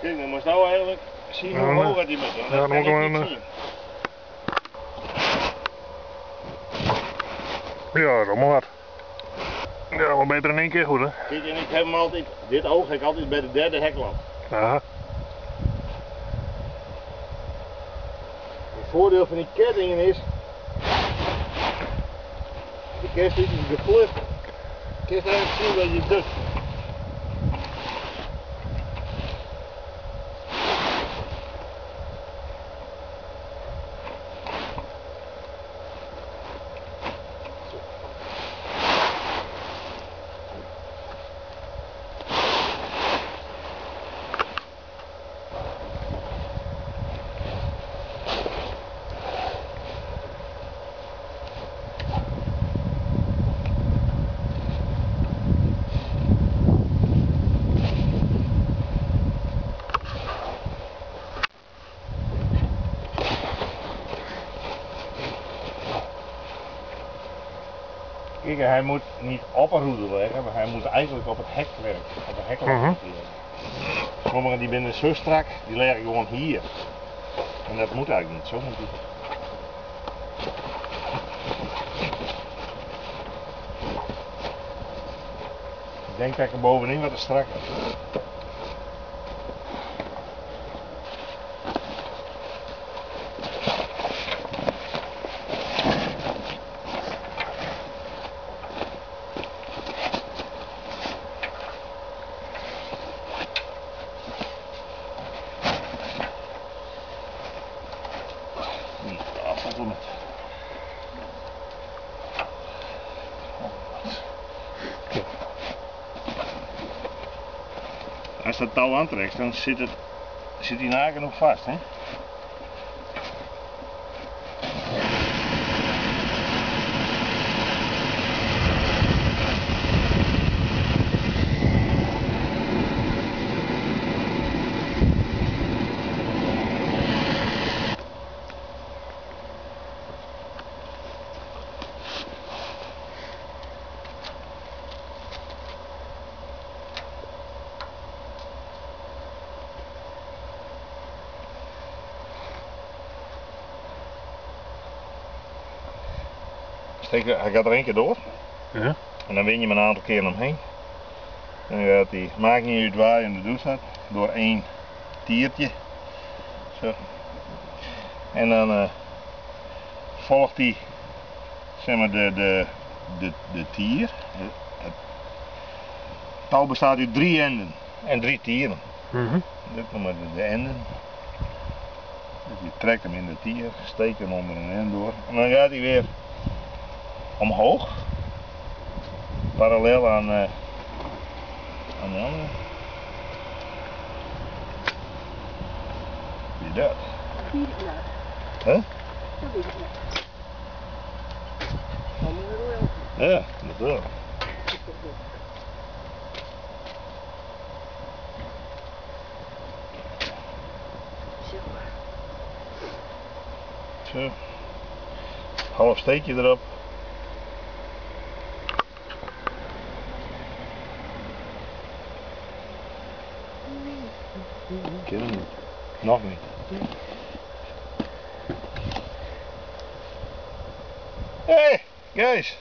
Kijk, dan moest nou eigenlijk zien hoe Ja, hoog het die moet. Want ja, dat dan moet kan ik ik hem, niet zien. Ja, dat maar wat. Ja, maar beter in één keer goed, hè? Kijk, en ik heb hem altijd, dit oog heb ik altijd bij de derde heklamp. Ja. Het voordeel van die kettingen is, de kerst is geplukt. De kerst eigenlijk zien dat je doet. Kijk, hij moet niet op een roede leggen, maar hij moet eigenlijk op het hekwerk, op het hekwerk liggen. Sommigen die binnen zo strak, die leggen gewoon hier. En dat moet eigenlijk niet, zo moet het. Ik denk dat ik er bovenin wat te strak heb. Als dat touw aantrekt, dan zit die nagenoeg vast, hè? Steek, hij gaat er één keer door. En dan win je hem een aantal keren omheen. Dan gaat hij, maakt niet uit waar je in de douche staat, door één tiertje. Zo. En dan volgt hij, zeg maar, de tier. Het touw bestaat uit 3 enden en 3 tieren. Dit noemen we de enden. Dus je trekt hem in de tier, steekt hem onder een end door. En dan gaat hij weer omhoog, parallel aan de andere. Wie dat? Dat weet ik niet. Hè? Dat weet ik niet. Dan moet je wel. Ja, dat wel. Zo. Zo. Half steekje erop. Ik ken hem niet. Nog niet. Hey, guys.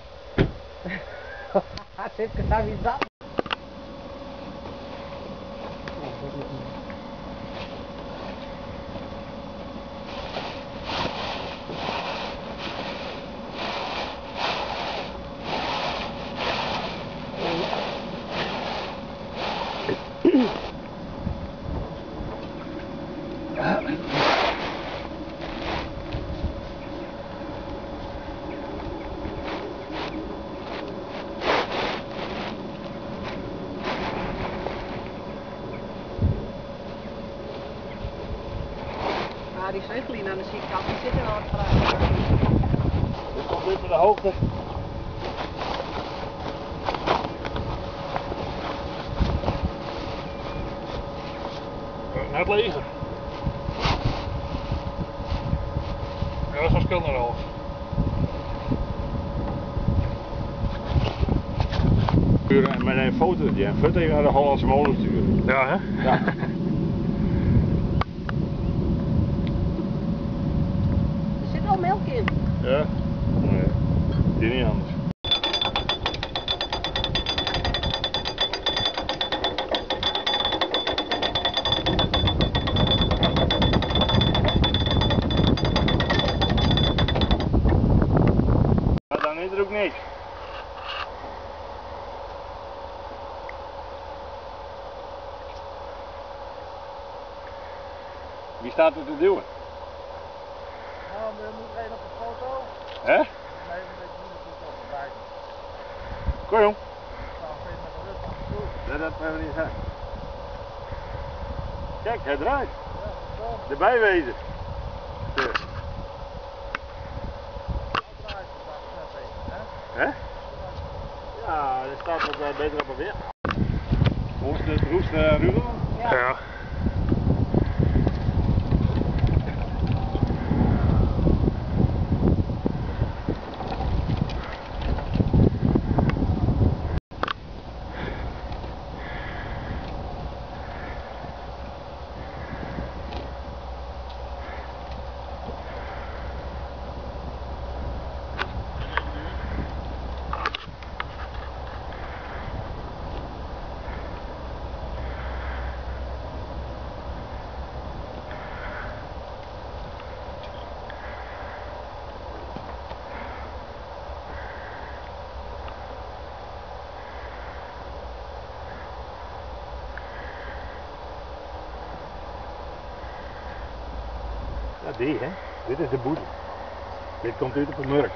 Maar die zeugelien aan de zijkant, die zitten wel wat vrij. Dit komt weer van de hoogte. Net leger. Ja, dat is een verschil naar half. Met een foto, die een foto even naar de Hollandse molen sturen. Ja, hè? Ja. Kin niet anders. Maar dan is er ook niks. Wie staat er te duwen? Nou, we moeten even op de foto. Hè? Nee, we weten niet hoe het erbij. Kom jong. Ik sta even met de rug aan de stoel. Dat dat we niet zijn. Kijk, hij draait. Ja, zo. Erbij wezen. Ja. Nou draait het daar net even, hè? Hè? Ja, er staat wat beter op het weer. Hoe is de roest, Ruben? Ja. Ja. Ja, die hè. Dit is de boezem. Dit komt uit op de murk.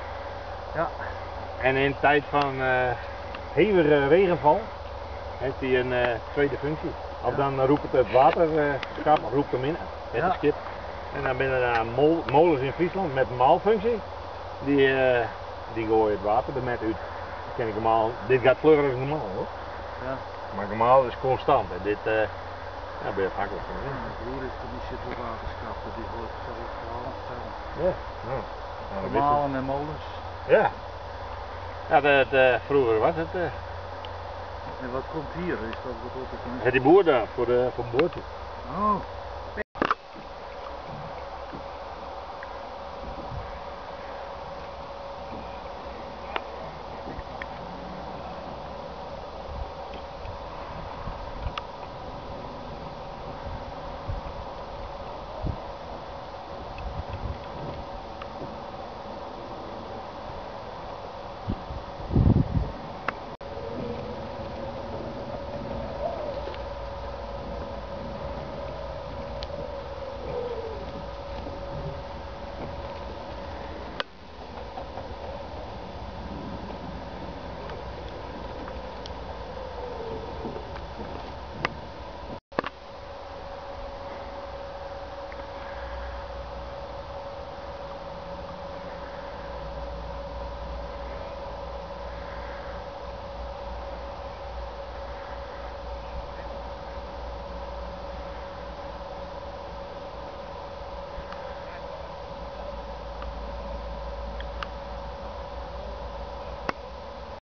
Ja. En in tijd van hevige regenval heeft hij een tweede functie. Of Ja. dan roept het, het waterschap, roept hem in, het Ja. schip. En dan binnen daar molens in Friesland met maalfunctie, die gooien het water er met uit. Dat ken ik normaal. Dit gaat vlugger dan normaal hoor. Ja. Maar normaal is constant en dit ja, ben je afhankelijk van. Hè? Mijn broer is die zit op waterschap, die hoort zelf verhaal vertellen. Ja, nou, nou, dat wist ik. Malen en molens. Ja. Ja, vroeger was het. En wat komt hier? Is dat, wat wordt het dan? Het die boer daar voor het boertje. Oh.